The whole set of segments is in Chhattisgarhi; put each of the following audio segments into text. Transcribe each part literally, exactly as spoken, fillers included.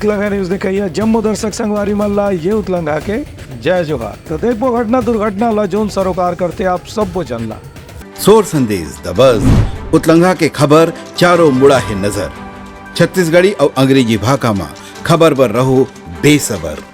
उतलंघा न्यूज ने कहिया जम्मो दर्शक संगवारी मन ला ये उतलंघा के जय जोहार। तो देखबो घटना दुर्घटना ला जोन सरोकार करथे आप सब्बो जन ला। सोर संदेश दबस, उतलंघा के खबर चारों मुड़ा हे नजर। छत्तीसगढ़ी अउ अंग्रेजी भाखा म खबर बर रहो बेसबर।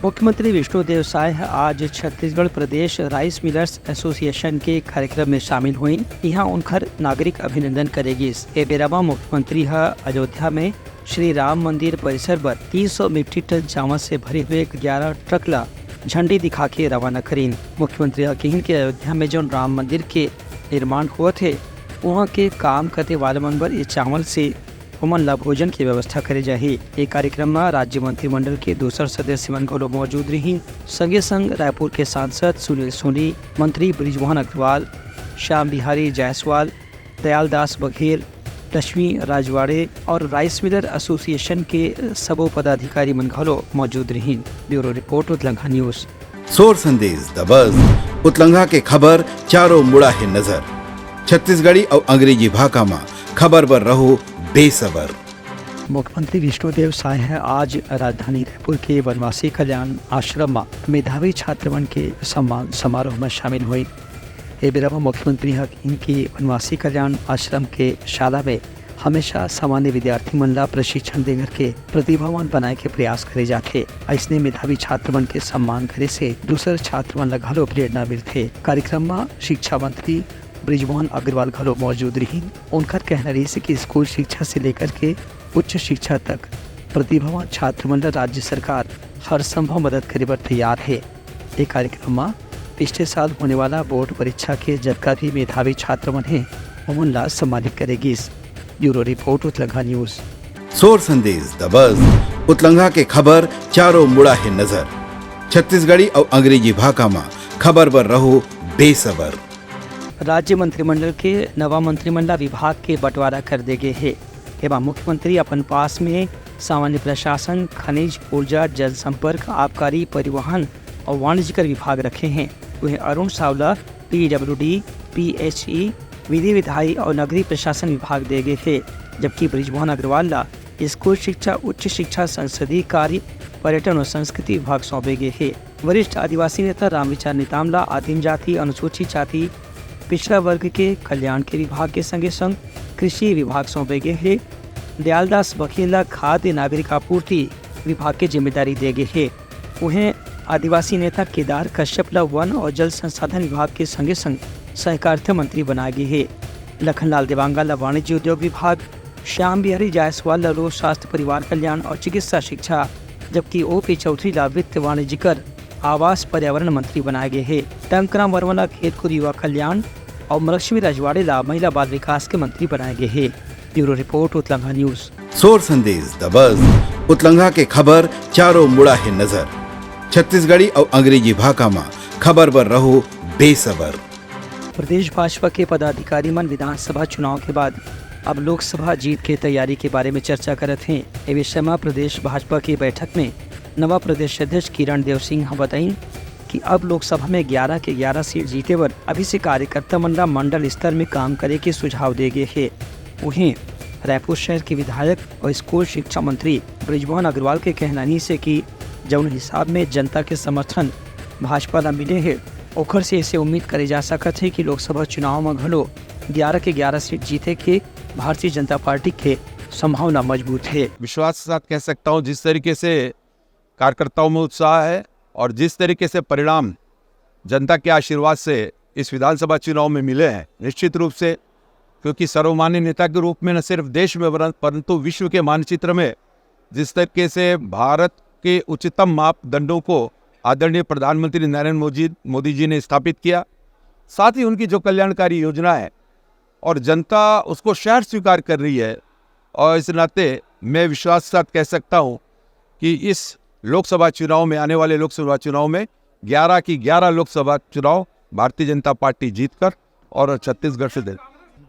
मुख्यमंत्री विष्णुदेव साय ह आज छत्तीसगढ़ प्रदेश राइस मिलर्स एसोसिएशन के कार्यक्रम में शामिल होइन। इहां उनकर नागरिक अभिनंदन करे गिस। ए बेरा म मुख्यमंत्री ह अयोध्या में श्री राम मंदिर परिसर बर तीन सौ मीट्रिक टन चावल से भरे हुए ग्यारह ट्रक ला झंडी दिखा के रवाना करीन। मुख्यमंत्री ह किहिन कि अयोध्या में जौन राम मंदिर के निर्माण होवत हे, उहाँ के काम करे वाले मन बर ये चावल से ओमन ला भोजन के व्यवस्था करे जाही। ये कार्यक्रम म राज्य मंत्रिमंडल के दूसर सदस्य मन घलो मौजूद रहिन। संगे संग रायपुर के सांसद सुनील सोनी, मंत्री बृजमोहन अग्रवाल, श्याम बिहारी जायसवाल, दयालदास बघेल, लक्ष्मी राजवाड़े और राइस मिलर एसोसिएशन के सबो पदाधिकारी मन घलो मौजूद रहिन। Bureau report, Utlangha news. सोर संदेश दबस, उतलंघा के खबर चारों मुड़ा हे नजर। छत्तीसगढ़ी अउ अंग्रेजी भाखा म खबर बर रहो बेसबर। मुख्यमंत्री विष्णुदेव साय ह आज राजधानी रायपुर के वनवासी कल्याण आश्रम म मेधावी छात्र मन के सम्मान समारोह म शामिल होइन। ए बेरा म मुख्यमंत्री ह किहिन कि वनवासी कल्याण आश्रम के शाला में हमेशा सामान्य विद्यार्थी मन ला प्रशिक्षण दे करके प्रतिभावान बनाए के प्रयास करे जाथे। अइसने मेधावी छात्र मन के सम्मान करे से दूसर छात्र मन ला घलो प्रेरणा मिलथे। कार्यक्रम म शिक्षा मंत्री बृजमोहन अग्रवाल घलो मौजूद रहिन। उनकर कहना रहिस कि स्कूल शिक्षा से लेकर के उच्च शिक्षा तक प्रतिभावान छात्र मन ला राज्य सरकार हर संभव मदद करे बर तैयार हे। ए कार्यक्रम म पिछले साल होने वाला बोर्ड परीक्षा के जतका भी मेधावी छात्र मन हे, ओमन ला सम्मानित करे गिस। Bureau report, Utlangha news. सोर संदेश दबस, उतलंघा के खबर चारों मुड़ा हे नजर। छत्तीसगढ़ी अउ अंग्रेजी भाखा म खबर बर रहो बेसबर। राज्य मंत्रिमंडल के नवा मंत्रिमंडल विभाग के बंटवारा कर दे गे हे। एमा मुख्यमंत्री अपन पास में सामान्य प्रशासन, खनिज, ऊर्जा, जनसंपर्क, आबकारी, परिवहन और वाणिज्य कर विभाग रखे हैं। वहीं अरुण साव ला पीडब्ल्यूडी, पीएचई, विधि विधायी और नगरीय प्रशासन विभाग दे गे हे, जबकि बृजमोहन अग्रवाल ला स्कूल शिक्षा, उच्च शिक्षा, संसदीय कार्य, पर्यटन और संस्कृति विभाग सौंपे गे हे। वरिष्ठ आदिवासी नेता रामविचार नेताम ला आदिम जाति, अनुसूचित जाति, पिछड़ा वर्ग के कल्याण के विभाग के संगे संग कृषि विभाग सौंपे गे हे। दयालदास बघेल ला खाद्य नागरिक आपूर्ति विभाग के जिम्मेदारी दे गे हे। उहें, आदिवासी नेता केदार कश्यप ला वन और जल संसाधन विभाग के संगे संग सहकारिता मंत्री बनाए गे हे। लखनलाल देवांगन ला वाणिज्य उद्योग विभाग, श्याम बिहारी जायसवाल ला लोक स्वास्थ्य, परिवार कल्याण और चिकित्सा शिक्षा, जबकि ओपी चौधरी ला वित्त, वाणिज्य कर, आवास, पर्यावरण मंत्री बनाए गे हे। टंकराम वर्मा ला खेलकूद, युवा कल्याण और लक्ष्मी रजवाड़े ला महिला बाल विकास के मंत्री बनाए गे हे। Bureau report, Utlangha news. सोर संदेश दबस, उतलंघा के खबर चारों मुड़ा हे नजर। छत्तीसगढ़ी अउ अंग्रेजी भाखा म खबर बर रहो बेसबर। प्रदेश भाजपा के पदाधिकारी मन विधानसभा चुनाव के बाद अब लोकसभा जीत के तैयारी के बारे में चर्चा करत हें। ए विषय म प्रदेश भाजपा के बैठक में नवा प्रदेश अध्यक्ष किरण देव सिंह ह बताइन कि अब लोकसभा में ग्यारह के ग्यारह सीट जीते बर अभी से कार्यकर्ता मन ला मंडल स्तर में काम करे के सुझाव दे गे हे। उहें, रायपुर शहर के विधायक और स्कूल शिक्षा मंत्री बृजमोहन अग्रवाल के कहना रहिस हे कि जउन हिसाब में जनता के समर्थन भाजपा ला मिले हे, ओखर से इसे उम्मीद करे जा सकत हे कि लोकसभा चुनाव म घलो ग्यारह के ग्यारह सीट जीते के भारतीय जनता पार्टी के संभावना मजबूत हे। विश्वास के साथ कह सकता हूँ, जिस तरीके से कार्यकर्ताओं में उत्साह है और जिस तरीके से परिणाम जनता के आशीर्वाद से इस विधानसभा चुनाव में मिले हैं, निश्चित रूप से, क्योंकि सर्वमान्य नेता के रूप में न सिर्फ देश में वरन-, परंतु विश्व के मानचित्र में जिस तरीके से भारत के उच्चतम मापदंडों को आदरणीय प्रधानमंत्री नरेंद्र मोदी, मोदी जी ने स्थापित किया, साथ ही उनकी जो कल्याणकारी योजना है और जनता उसको शहर स्वीकार कर रही है, और इस नाते मैं विश्वास के साथ कह सकता हूँ कि इस लोकसभा चुनाव में, आने वाले लोकसभा चुनाव में ग्यारह की ग्यारह लोकसभा चुनाव भारतीय जनता पार्टी जीतकर और छत्तीसगढ़ से दे।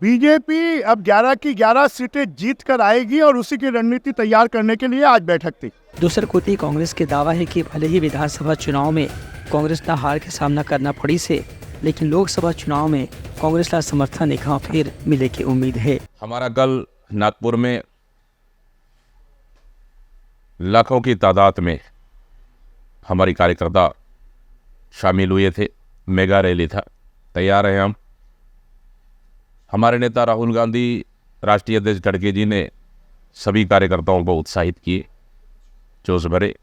बीजेपी अब ग्यारह की ग्यारह सीटें जीत कर आएगी और उसी की रणनीति तैयार करने के लिए आज बैठक थी। दूसर कोति कांग्रेस के दावा हे कि भले ही विधानसभा चुनाव में कांग्रेस ला हार के सामना करना पड़िस हे, लेकिन लोकसभा चुनाव में कांग्रेस ला समर्थन एक घाव फिर मिले के उम्मीद हे। हमारा कल नागपुर में लाखों की तादाद में हमारी कार्यकर्ता शामिल हुए थे। मेगा रैली था, तैयार हैं हम। हमारे नेता राहुल गांधी, राष्ट्रीय अध्यक्ष खड़गे जी ने सभी कार्यकर्ताओं को उत्साहित किए, जोश भरे,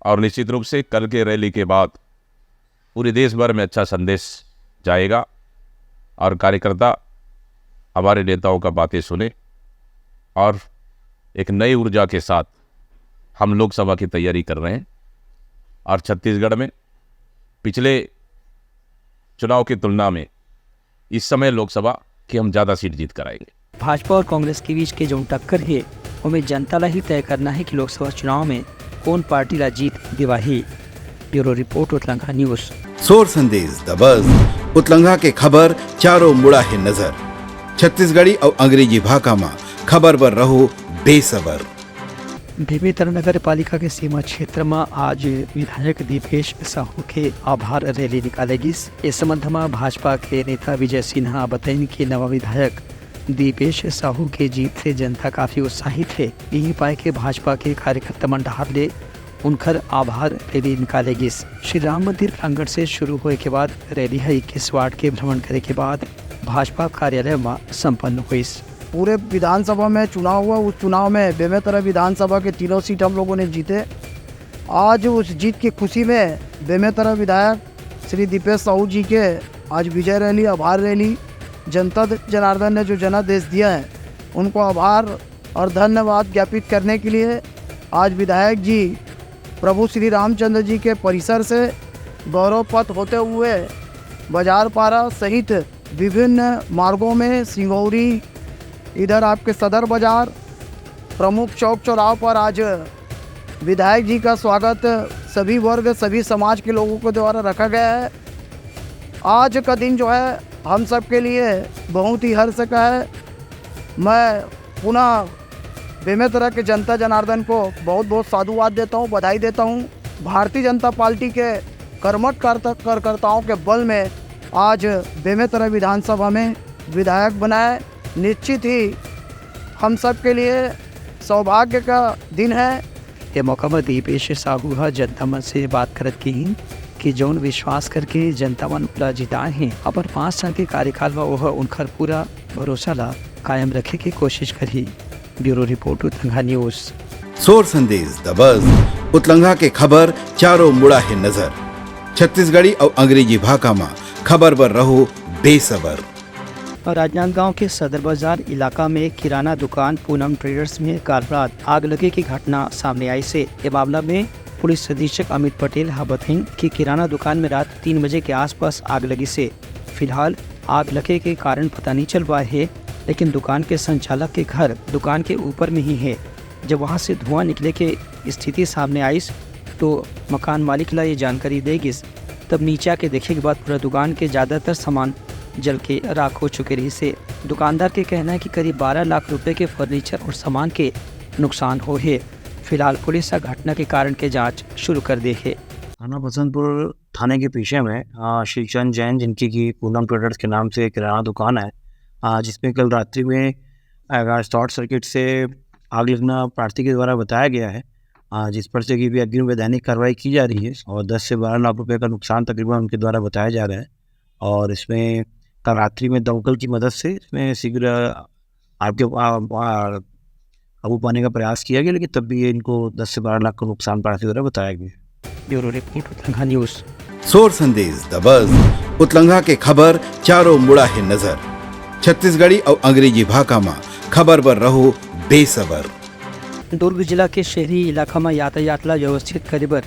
और निश्चित रूप से कल के रैली के बाद पूरे देश भर में अच्छा संदेश जाएगा और कार्यकर्ता हमारे नेताओं का बातें सुने और एक नई ऊर्जा के साथ हम लोकसभा की तैयारी कर रहे हैं। और छत्तीसगढ़ में पिछले चुनाव की तुलना में इस समय लोकसभा की हम ज़्यादा सीट जीत कर आएंगे। भाजपा और कांग्रेस के बीच के जउन टक्कर हे, ओमे जनता ला ही तय करना हे कि लोकसभा चुनाव में कोन पार्टी ला जीत दिवाही। Bureau report, Utlangha news. सोर संदेश दबस, उतलंघा के खबर चारों मुड़ा हे नजर। छत्तीसगढ़ी अउ अंग्रेजी भाखा म खबर बर रहो बेसबर। बेमेतरा नगर पालिका के सीमा क्षेत्र म आज विधायक दीपेश साहू के आभार रैली निकाले गिस। ए संबंध म भाजपा के नेता विजय सिन्हा बताइन कि नवा विधायक दीपेश साहू के जीत से जनता काफी उत्साहित हे। इही पाय के भाजपा के कार्यकर्ता मन डहार ले उनकर आभार रैली निकाले गिस। श्री राम मंदिर प्रांगण से शुरू होए के बाद रैली ह इक्कीस वार्ड के भ्रमण करे के बाद भाजपा कार्यालय म संपन्न होइस। पूरे विधानसभा में चुनाव हुआ, उस चुनाव में बेमेतरा विधानसभा के तीनों सीट हम लोगों ने जीते। आज उस जीत की खुशी में बेमेतरा विधायक श्री दीपेश साहू जी के आज विजय रैली, आभार रैली, जनता जनार्दन ने जो जनादेश दिया है, उनको आभार और धन्यवाद ज्ञापित करने के लिए आज विधायक जी प्रभु श्री रामचंद्र जी के परिसर से गौरव पथ होते हुए बाजार पारा सहित विभिन्न मार्गों में सिंगौरी, इधर आपके सदर बाजार, प्रमुख चौक चौराहों पर आज विधायक जी का स्वागत सभी वर्ग, सभी समाज के लोगों के द्वारा रखा गया है। आज का दिन जो है, हम सब के लिए बहुत ही हर्ष का है। मैं पुनः बेमेतरा के जनता जनार्दन को बहुत बहुत साधुवाद देता हूँ, बधाई देता हूँ। भारतीय जनता पार्टी के कर्मठ कार्यकर्ता-, कार्यकर्ताओं के बल में आज बेमेतरा विधानसभा में विधायक बनाए, निश्चित ही हम सब के लिए सौभाग्य का दिन है। ए मौका म दीपेश साहू ह जनता मन से बात करत किहीन कि जउन विश्वास करके जनता मन ला जिताए हे, अपन पाँच साल के कार्यकाल म ओह उनकर पूरा भरोसा ला कायम रखे के कोशिश करही। Bureau report, Utlangha news. सोर संदेश दबस, उतलंघा के खबर चारों मुड़ा हे नजर। छत्तीसगढ़ी अउ अंग्रेजी भाखा म खबर बर रहो बेसबर। राजनांदगांव के सदर बाजार इलाका में किराना दुकान पूनम ट्रेडर्स में काल रात आग लगे के घटना सामने आइस हे। ए मामला में पुलिस अधीक्षक अमित पटेल ह बतइन कि किराना दुकान में रात तीन बजे के आसपास आग लगिस हे। फिलहाल आग लगे के कारण पता नइ चल पाए हे, लेकिन दुकान के संचालक के घर दुकान के ऊपर में ही हे। जब वहां से धुआं निकले के स्थिति सामने आइस, तो मकान मालिक ला ये जानकारी दे गिस। तब नीचे आके देखे के बाद पूरा दुकान के ज्यादातर सामान जल के राख हो चुके रहिस हे। दुकानदार के कहना है कि करीब बारह लाख रुपए के फर्नीचर और सामान के नुकसान हो हे। फिलहाल पुलिस ह घटना के कारण के जांच शुरू कर दे हे। थाना बसंतपुर थाने के पीछे में, आ, श्री चंद जैन, जिनकी की पूनम ट्रेडर्स के नाम से किराना दुकान है, आ, जिसमें कल रात्रि में, आ, शॉर्ट सर्किट से आग लगना प्रार्थी के द्वारा बताया गया है, आ, जिस पर से की भी अग्रिम वैधानिक कार्रवाई की जा रही है और दस से बारह लाख रुपए का नुकसान तकरीबन उनके द्वारा बताया जा रहा है। और इसमें कल रात्रि में दमकल की मदद से इसमें शीघ्र आपके, आ, आ, काबू पाने का प्रयास किया गया, लेकिन तब भी ये इनको दस से बारह लाख का नुकसान प्रार्थी द्वारा बताया गया। Bureau report, Utlangha news. सोर संदेश दबस, उतलंघा के खबर चारों मुड़ा हे नजर। छत्तीसगढ़ी अउ अंग्रेजी भाखा म खबर बर रहो बेसबर। दुर्ग जिला के शहरी इलाका म यातायात ला व्यवस्थित करे बर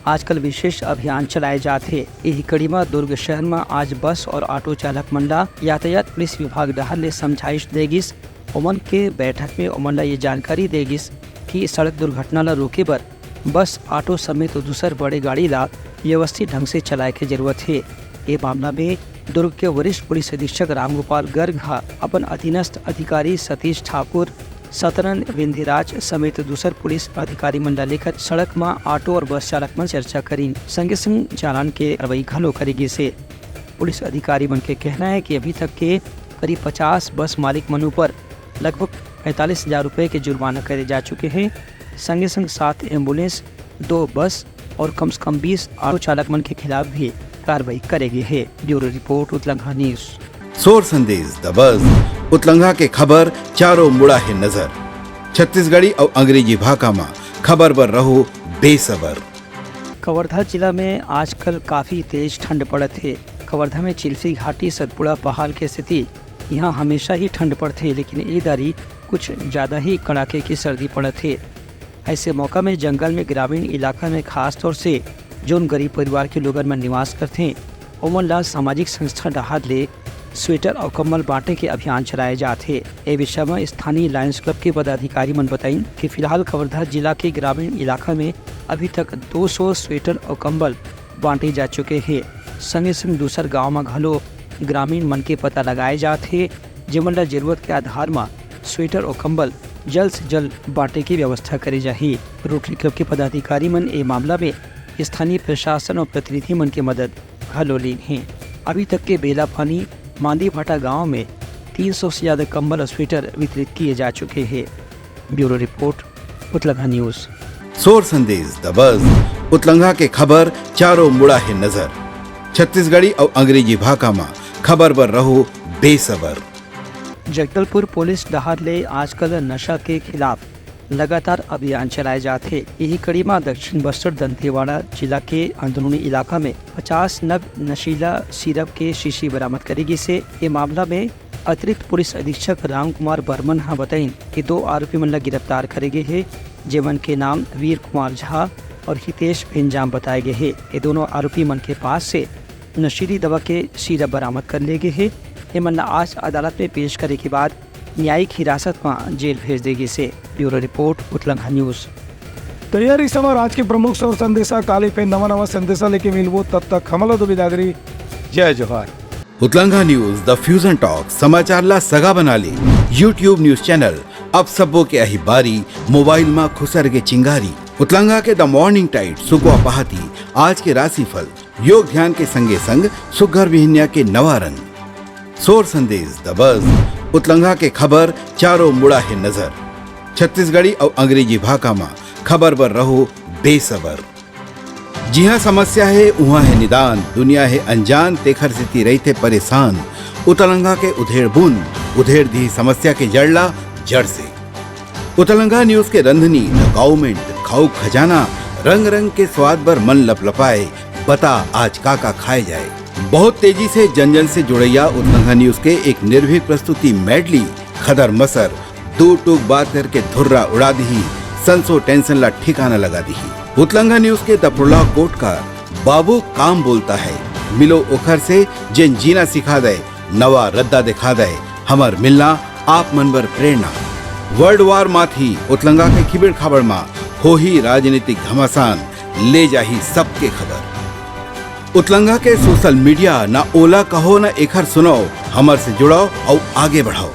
आजकल विशेष अभियान चलाए जात हे। इही कड़ी म दुर्ग शहर म आज बस और ऑटो चालक मन ला यातायात पुलिस विभाग डहार ले समझाइश दे गिस। ओमन के बैठक में ओमन ला ये जानकारी दे गिस कि सड़क दुर्घटना ला रोके बर बस, ऑटो समेत दूसर बड़े गाड़ी ला व्यवस्थित ढंग से चलाए के जरूरत हे। ए मामला में दुर्ग के वरिष्ठ पुलिस अधीक्षक रामगोपाल गर्ग ह अपन अधीनस्थ अधिकारी सतीश ठाकुर, सतरन विंधिराज समेत दूसर पुलिस अधिकारी मन ला लेकर सड़क म ऑटो और बस चालक मन चर्चा करिन। संगे संग चालान के कार्रवाई घलो करे गिस हे। पुलिस अधिकारी मन के कहना है कि अभी तक के करीब पचास बस मालिक मन ऊपर लगभग पैंतालीस हजार रुपए के जुर्माना करे जा चुके हे, संगे संग सात एम्बुलेंस, दो बस और कम से कम बीस ऑटो चालक मन के खिलाफ भी कार्रवाई करे गे हे। Bureau report, Utlangha news. सोर संदेश दबस, उतलंघा के खबर चारों मुड़ा हे नजर। छत्तीसगढ़ी अउ अंग्रेजी भाखा म खबर बर रहो बेसबर। कवर्धा जिला में आजकल काफी तेज ठंड पड़त हे। कवर्धा में चिल्फी घाटी सतपुड़ा पहाड़ के स्थिति, यहाँ हमेशा ही ठंड पड़थे, लेकिन ए दारी कुछ ज्यादा ही कड़ाके की सर्दी पड़त हे। ऐसे मौका में जंगल में ग्रामीण इलाका में खास तौर से जोन गरीब परिवार के लोगन मन निवास करथे, ओमन ला सामाजिक संस्था डहार ले स्वेटर अउ कंबल बांटे के अभियान चलाए जात हे। ए विषय म स्थानीय लायंस क्लब के पदाधिकारी मन बताइन कि फिलहाल कवर्धा जिला के ग्रामीण इलाका में अभी तक दो सौ स्वेटर अउ कंबल बांटे जा चुके हे। संगे संग दूसर गांव म घलो ग्रामीण मन के पता लगाए जात हे, जेमन ला जरूरत के आधार म स्वेटर अउ कंबल जल्द से जल्द बांटे के व्यवस्था करे जाही। रोटरी क्लब के पदाधिकारी मन ए मामला में स्थानीय प्रशासन अउ प्रतिनिधि मन के मदद घलो लीन हे। अभी तक के बेला पानी मांदी भाटा गांव में तीन सौ से ज्यादा कंबल और स्वेटर वितरित किए जा चुके हैं। Bureau report, Utlangha news. सोर संदेश दबस, उतलंघा के खबर चारों मुड़ा हे नजर। छत्तीसगढ़ी अउ अंग्रेजी भाखा म खबर बर रहो बेसबर। जगदलपुर पुलिस डहार ले आजकल नशा के खिलाफ लगातार अभियान चलाए जात हे। यही कड़ी म दक्षिण बस्तर दंतेवाड़ा जिला के अंदरूनी इलाका में पचास नग नशीला सिरप के शीशी बरामद करे गिस हे। ये मामला में अतिरिक्त पुलिस अधीक्षक राम कुमार बर्मन ह बताइन कि दो आरोपी मन ला गिरफ्तार करे गे हे, जेमन के नाम वीर कुमार झा और हितेश भेंजाम बताए गे हे। ये दोनों आरोपी मन के पास से नशीली दवा के सिरप बरामद कर ले गे हे। एमन ला आज अदालत में पेश करे के बाद न्यायिक हिरासत म जेल भेज दे गिस हे। Bureau report, Utlangha news. तैयारी समय आज के प्रमुख सौर संदेशा, काली पे नवा नवा संदेशा लेके मिलबो, तब तक हमला दो बिदागरी। जय जोहार। उतलंघा न्यूज, द फ्यूजन टॉक, समाचार ला सगा बना ले। YouTube न्यूज चैनल, अब सबो के आही बारी, मोबाइल मा खुसर के चिंगारी। उतलंघा के द मॉर्निंग टाइड, सुकवा पहाती, आज के राशिफल, योग ध्यान के संगे संग सुघर बिहनिया के नवा रंग। सोर संदेश दबस, उतलंघा के खबर चारों मुड़ा हे नजर। छत्तीसगढ़ी अउ अंग्रेजी भाखा मा खबर बर रहो बेसबर। जिहाँ समस्या हे, उहाँ हे निदान, दुनिया हे अनजान, तेखर सेती रहिथे परेशान। उतलंघा के उधेड़ बुन, उधेड़ दी समस्या के जड़ ला जड़ से। उतलंघा न्यूज के रंधनी, द गाउमेंट, खाऊ खजाना, रंग रंग के स्वाद बर मन लपलपाए, बता आज का का खाए जाए। बहुत तेजी से जन जन से जुड़ैया उतलंघा न्यूज के एक निर्भीक प्रस्तुति मेडली, खदर मसर, दो टूक बात करके धुर्रा उड़ा दिही, संसो टेंशन ला ठिकाना लगा दिही। उतलंघा न्यूज के दपड़ला कोटकार, बाबू काम बोलता है, मिलो ओखर से जेन जीना सिखा दे, नवा रद्दा दिखा दे, हमर मिलना आप मन बर प्रेरणा। वर्ल्ड वार माथी उतलंगा के खिबेड़ खाबड़ मा होही राजनीतिक घमासान, ले जाही सबके खबर। उतलंगा के सोशल मीडिया, ना ओला कहो ना एखर सुनाओ, हमर से जुड़ाओ अउ आगे बढ़ाओ।